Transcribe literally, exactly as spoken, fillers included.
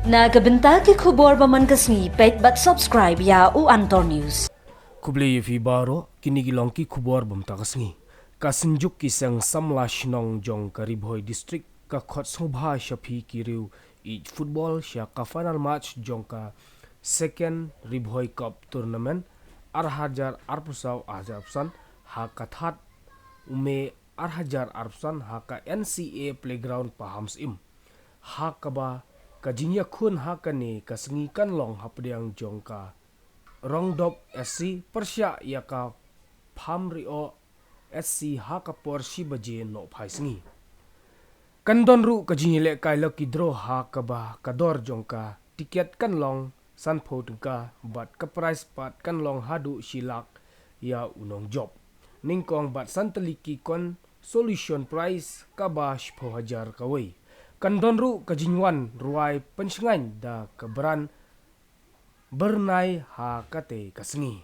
Na ka bynta ki khubor ba man ka sngi, peit bad subscribe ïa u Antor News. Khublei ïa phi baroh, kine ki long ki khubor ba mynta ka sngi. Ka Synjuk ki Seng Samla Shnong jong ka Ri Bhoi District ka khot sngewbha sha phi ki riew ïeit football sha ka final match jong ka Second Ri Bhoi Cup Tournament ar hajar arphew saw ar hajar arphew san ha ka thad u May ar hajar arphew san ha ka N C A Playground Pahamsyiem. Ha kaba ka jingïakhun ha kane ka sngi kan long hapdeng jong ka Rongdop S C pyrshah ïa ka Phamrioh S C ha ka por shi baje nohphai sngi. Kan don ruh ka jingïalehkai lucky draw ha kaba ka dor jong ka tiket kan long sanphew tyngka bad ka prize pat kan long haduh shi lak ïa u nongjop. Nyngkong bad san tylli ki consolation prize kaba shiphew hajar kawei. Kan don ruh ka jingwan rwai pynshngaiñ da ka brand Byrnai ha katei ka sngi.